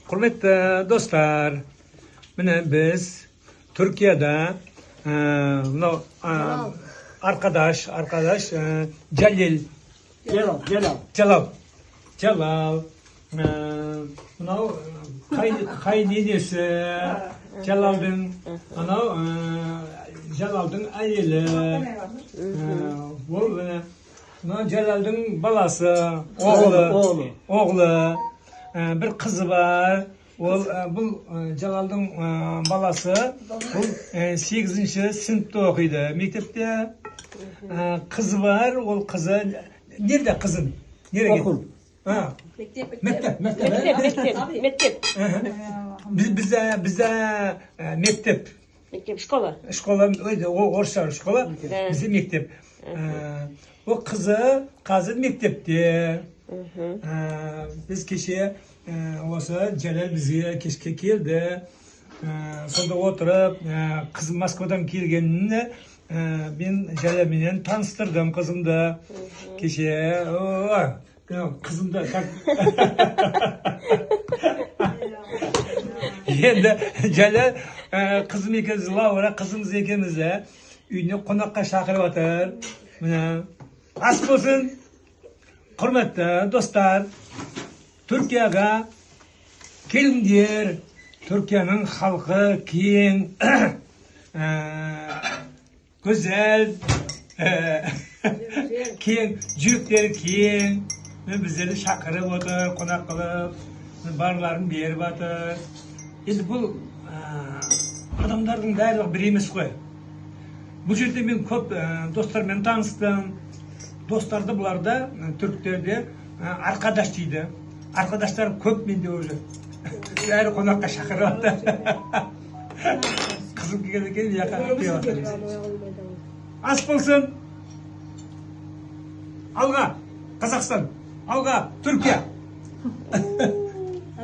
Құрметті достар, міне біз Түркияда мынау arkadaş Jalil. Celal, Celal. Jalal. Jalal. Мынау қайненесі Жалалдың, анау Жалалдың әйелі. Ол мынау Жалалдың баласы, оғлы. Оғлы. Оғлы. Бір қызы бар. Ол бұл Жалалдың баласы, бұл 8-ші сыныпта оқиды мектепте. Қызы бар, ол қызы nerede қызын? Nereye Okul. Ha. Мектеп. Мектеп, мектеп. Мектеп, мектеп, мектеп. Бізде мектеп. Мектеп, школа. Школа, орысша школа, бізде мектеп. Ол қызы қазір мектепте. Біз кеше осы Жәлел бізге кешке келді. Сонда отырып, қызым Москвадан келгеніне мен Жәлелменен таныстырдым қызымды. Кеше, қызымды так. Енді Жәлел қызым екеуміз, Лаура қызымыз екеумізді үйіне қонаққа шақырып жатыр. Міне, ас болсын. Құрметті достар, Түркияға келіңдер. Түркияның халқы кең, güzel, кең, жүректері кең. Міне, біздерді шақырып отыр, қонақ қылып, барларын беріп жатыр. Енді бұл адамдардың барлығы бір емес қой. Бұл жерде мен көп достармен таныстым. Достарды бұларда, түріктерде arkadaş дейді. Arkadaşlarım көп менде уже. Бәрі қонаққа шақырып жатыр. Қызым келген екен, жаққа келіп жатыр. Ас болсын. Алға, Қазақстан. Алға, Түркия.